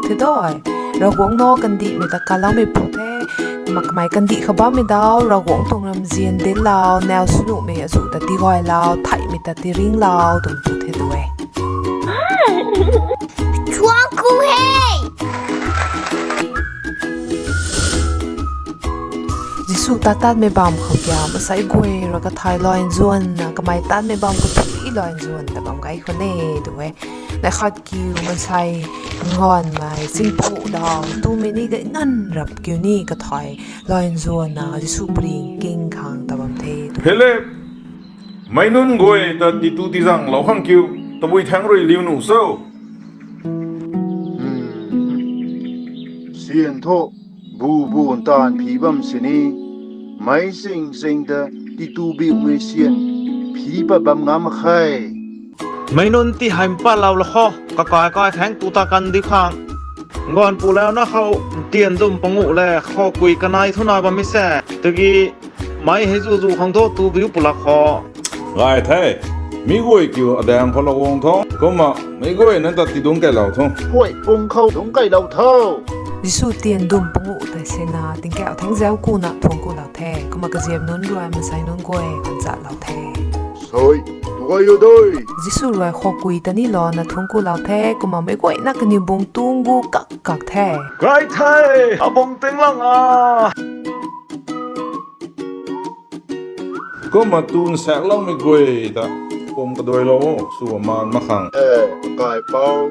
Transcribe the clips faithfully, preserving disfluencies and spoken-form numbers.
the doi. Ravguangc nac kandihmei ta kaloumei pu the. Kumna kamei kandih kha bammei dau, Ravguangc tuang ramzian dinclou, nau swnuhmei azuh ta tigaylou, theihmei ta tiringlou twmei pu the tu e. Chuang ku he. Jisu ta tatmei bam khou kia, mansei guay rui kathai lay nzuanna, kamei tatmei bam kathui lay nzuan ta bam gay khwan e tu e. Neih khat kiu mansei nganvmei chingpu dau, tumei ni gay nganv rap kiu ni kathai lay nzuanna, Jisu pring king khang ta bam the tu e. Philip, meic nunc guay ta titu tizanglou khang kiu, tabui thaengc rui liu nuh cho? Syan thu, bu bu ntaanv phi bam sini, meic sing sing ta titu biumei syan phi pat bam ngam mak khe. Meic nunc ti hei mpatlou la kho, kakai kai khang tu ta kan di khang. Nganvpu launa khou, ntian dum panguh le khou kui kanei thuna bammei se. Tiki, meic hei zu zu khang thu tu biu pulak kho. Gay the, mi guay kiu adaeng khou lou guang tho, kumna meic guay nunc ta tidungc kailou tho. Huay pung khou dungc kailou tho. Jisu tian dum panguh tei sina, tingkauh thangc zau kuna thuangc kulou the, kumna kaziam nunc rui mansei nunc guay kanzatlou the. Soi, tu gay o doi. Jisu rui khou kui ta ni louna thuangc kulou the, kumna meic guayna kaniw bung tuang gu kak kak the. Gay the, abang tinglang a. Kumna tu nsaekloumei guay ta khum kaduailou o, sw maan mak khang. E, kaipouc.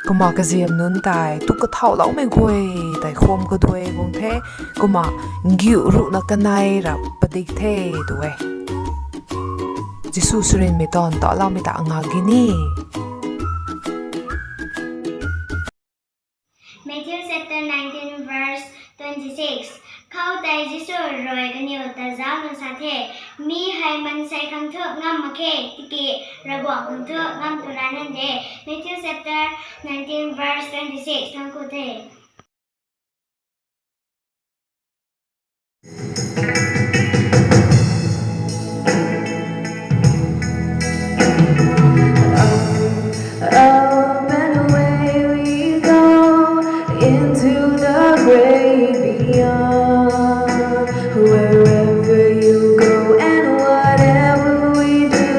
Kumna kaziam nunc tei tu kathauhloumei guay tei khum kaduai guang the, kumna ngiu ruhna kanei rap padik the tu e. Jisu surinmei taanv taloumei ta ngak gi ni. Matthew chapter nineteen, verse twenty-six. Khou tei Jisu rui kaniw ta zaucna sa the, mi hei mansei khang thu ngam mak khe, tiki Ravguangc khang thu ngam tu rana de. Matthew chapter nineteen, verse twenty-six. Thuangc ku the. Up and away we go into the great beyond. Wherever you go and whatever we do,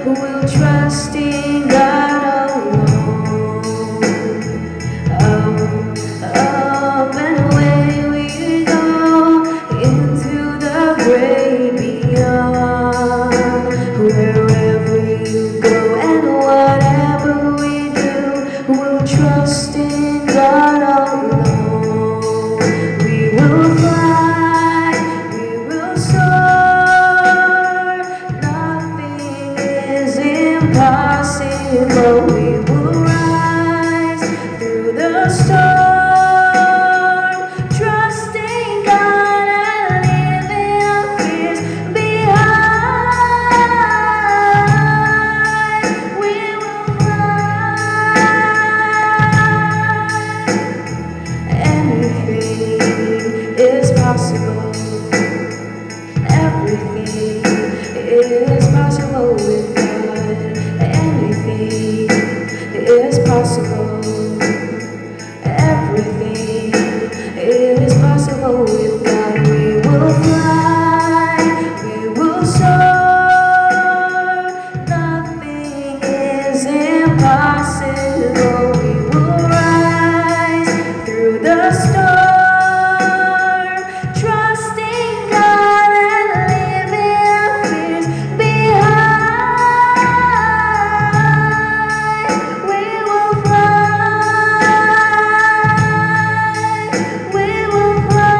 we'll trust in God alone. Up, up and away we go into the great beyond. Wherever you go and whatever we do, we'll trust in God alone. We will fly, we will soar. Nothing is impossible. We will rise through the storm, trusting God and leaving our fears behind. We will fly. Anything is possible. Everything is possible with God. Anything is possible. Everything is possible with God. We will fly, we will soar. Nothing is impossible. We will rise through the storm, trusting God and leaving our fears behind. We will fly, we will fly.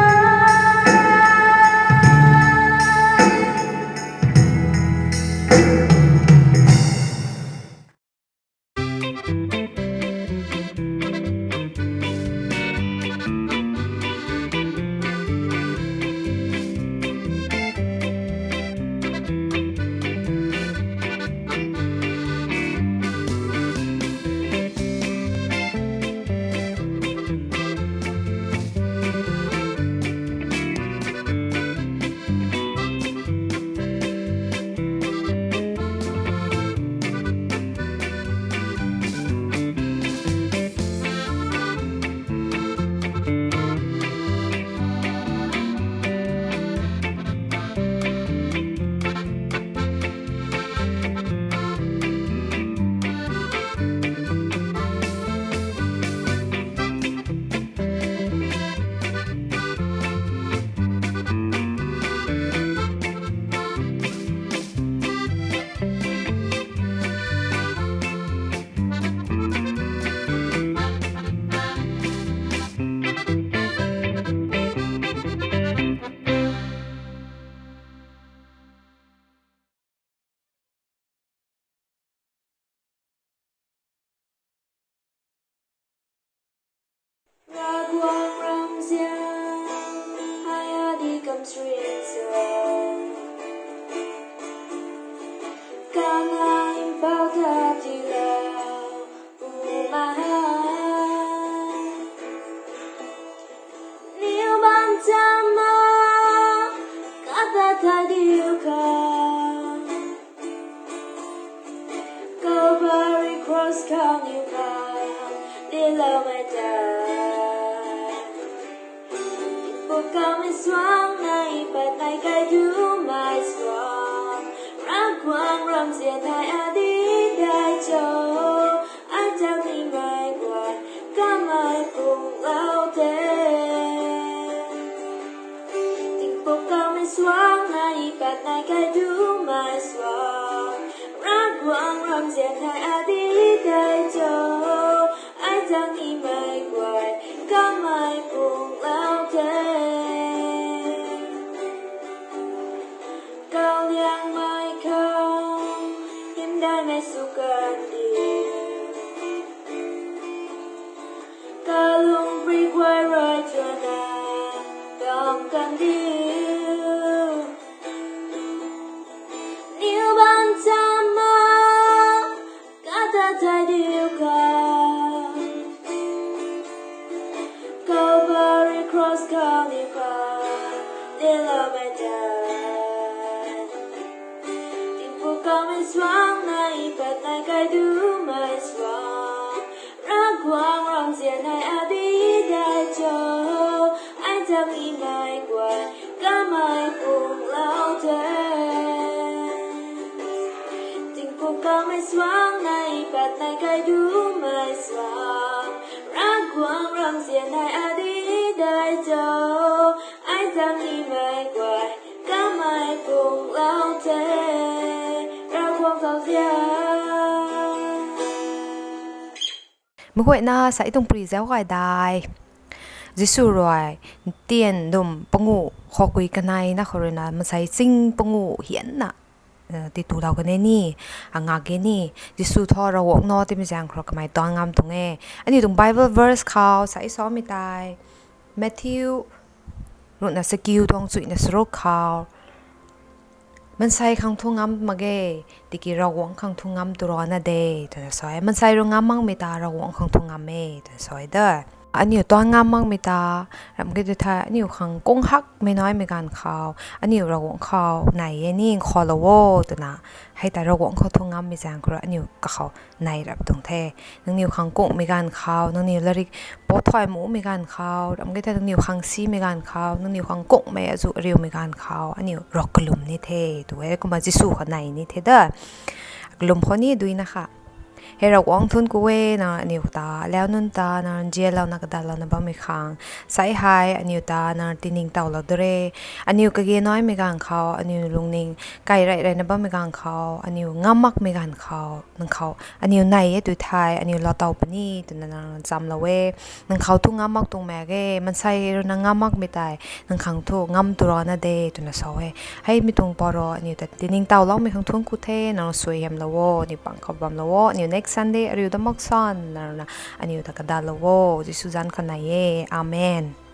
Nai bau ta tilo, u ma ha. Niu bam tama, kata ta diu ka. Calvary cross khou niw kha, diloumei ta. Tingpuk kamei suang nai pat nai kai dumei suang. Ravguangc ramzian hei adi dai cho. Ai tak nimei guay, kamei punglou te. Tingpuk kamei suang nai pat nai kai dumei suang. Ravguangc ramzian hei adi dai cho. Ai tak nimei guay, kamei punglou te. Kau liangmei khou, hymdaihmei sw kan di. Kalung pri guay rui twna, bam kan di. Niw bam tama, kata ta diu ka. Calvary cross khou niw kha, diloumei ta. Tingpuk kamei suang nai pat nai kai dumei suang. Ravguangc ramzian hei adi dai cho. Ai tak nimei guay, kamei punglou te. Tingpuk kamei suang nai pat nai kai dumei suang. Ravguangc ramzian hei adi dai cho. Ai tak nimei guay, kamei punglou te. Ravguangc zauzian. Meic guayna sa tuang pary zauc gay dai. Jisu rui, tian dum panguh khou kui kanei na khou ruina, maansei ching panguh hianna, titulou kan e ni, angak ge ni, Jisu thu Ravguangc nac timei zaeng khou rui kamei tuang ngam tuang e. Aniu tuang Bible verse khou sa samei tei, Matthew ruhna sakiu tuang chuihna charuk khou, maansei khang thu ngam mak ge, tiki Ravguangc khang thu ngam tu rana de, twna sa e. Maansei rui ngam makmei ta Ravguangc khang thu ngam e, twna sa e da. Aniu tuang ngam makmei ta, ram ge tu thei, aniu khang kung hakmei naimei ganv khou, aniu Ravguangc khou nai e ni nkhavlou o, twna. Hei ta Ravguangc khou thu ngammei zaeng khou rui aniu kakhou nai rap tuang the. Nangniw khang kungmei ganv khou, nangniw larik pothai mumei ganv khou, ram ge thei nangniw khang simei ganv khou, nangniw khang kungmei azu ariumei ganv khou, aniu Rav kalum ni the, tu e kumna Jisu khou nai ni the da. Kalum khou ni duina kha. He Ravguangc thuanc ku e, nang aniu ta, lau nunc ta, nang nzianlouna kadalouna bammei khang. Sai hei, aniu ta, nang tiningtowlou dure. Aniu kage naimei ganv khou, aniu lungning, kai rey reyna bammei ganv khou, aniu ngam makmei ganv khou, nang khou, aniu nai e tu thei, aniu laatow puni, twna nang chamlou e. Nang khou thu ngam mak tuang mak ge, maansei rui nang ngam makmei tei, nang khang thu ngam tu rana de, twna sa e. Hei mi tuang paro, aniu ta tiningtowloumei khang thuanc ku the, nang suaihiamlou o, aniu pang khou bamlou o, aniu next Sunday, ariu da mak san, nang rui na, aniu ta kadalou o, Jisu zanc khou nai e. Amen.